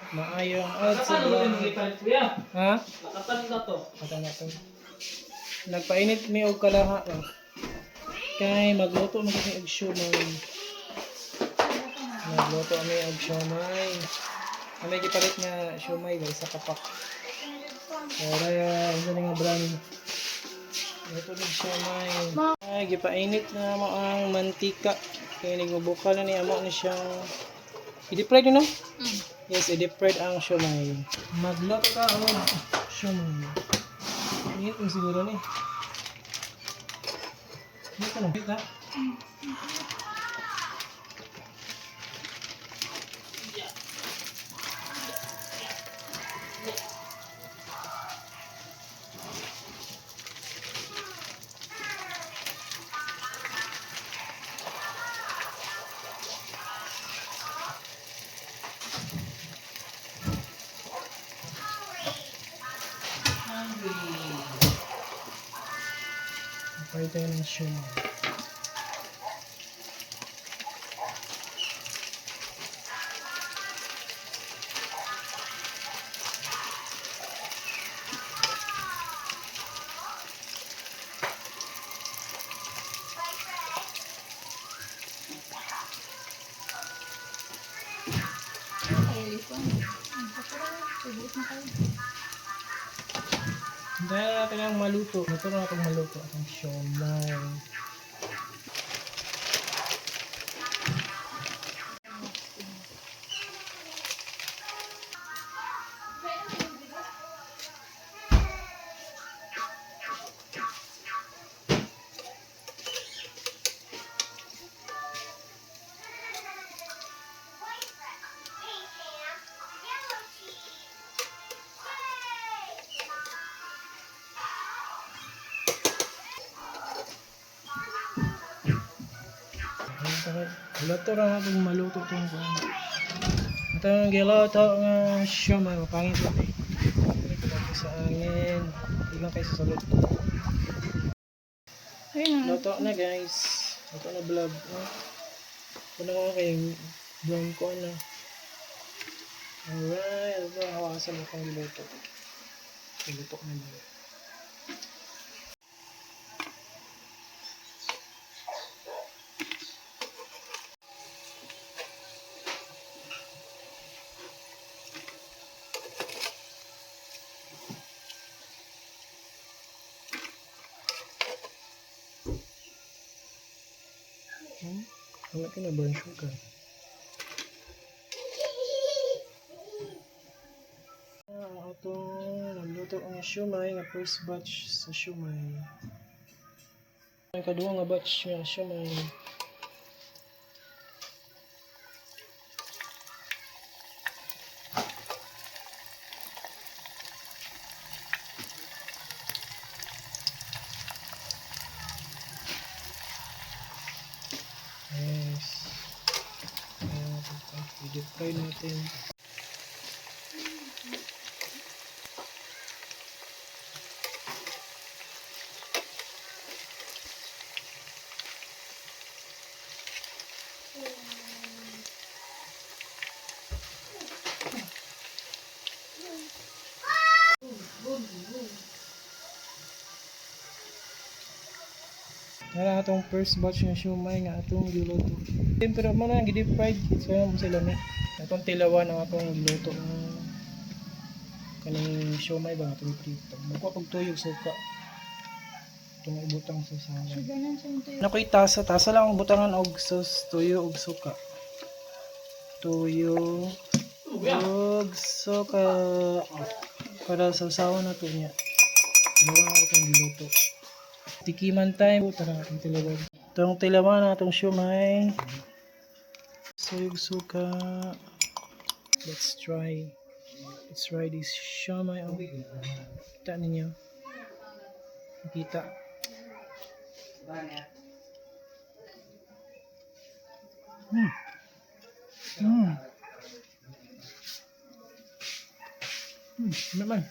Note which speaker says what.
Speaker 1: Maayong odds sa
Speaker 2: Nakatan mo
Speaker 1: vlog.
Speaker 2: yung ipalit, kuya.
Speaker 1: Ha?
Speaker 2: Nakatan na to.
Speaker 1: Mata na to. Nagpainit mi og kalaha. Oh. Kay magluto man kami og siomay. Nagluto kami og siomay. Kami gipalit nga siomay guys sa kapak. Ora, ano nga brand. Luto ng siomay. Ay, gipainit na mo ang mantika. Kay nagbubuka na ni amo ni siyang i-deep fried, no? Yes, i-deep fried ang siomay. Magluto ka og siomay. Init mo siguro ni. Init ka na. Init na. Fried tayo ng siomay.
Speaker 3: Ay, ko. Ang kapra, tubuot na kayo.
Speaker 1: Hintayin natin ang maluto. Luto na itong maluto. Itong siomay. Luto na itong maluto itong kuwan. Ito ang giluto nga siomay. Mapangit lang eh. Ito lang sa angin. Hindi lang kayo sasagot.
Speaker 3: Ayun.
Speaker 1: Luto na, guys. Luto na vlog. Oh. Kuna ko kay vlog ko na. Alright. Ito ang hawasan mo pang giluto. Giluto na niyo. Wala ka na brown sugar. Ang atong nagluto ang siomay nga first batch sa siomay. Ang kaduha nga batch nga siomay. Yes. Ayan, i-deep fry natin. Wala atong first batch ng siomay nga atong giluto. Pero mo na gi-deep fried so mo sila ni. Atong tilawan ang atong giluto ng kaning siomay ba nga atong prito. Mukuha pag tuyog suka. Itong ibutang sa sawan.
Speaker 3: Suganan sa ito.
Speaker 1: Nakoy tasa, tasa lang ang butangan og sauce, tuyo og suka. Tuyo og suka para sa usawan na to niya. Tilawan na itong giluto. Tikiman time. Tara, itong tilawan. Itong tilawan na itong siomay. Suyog suka. Let's try. Let's try this siomay. Oh. Kita ninyo. Kita. Naman.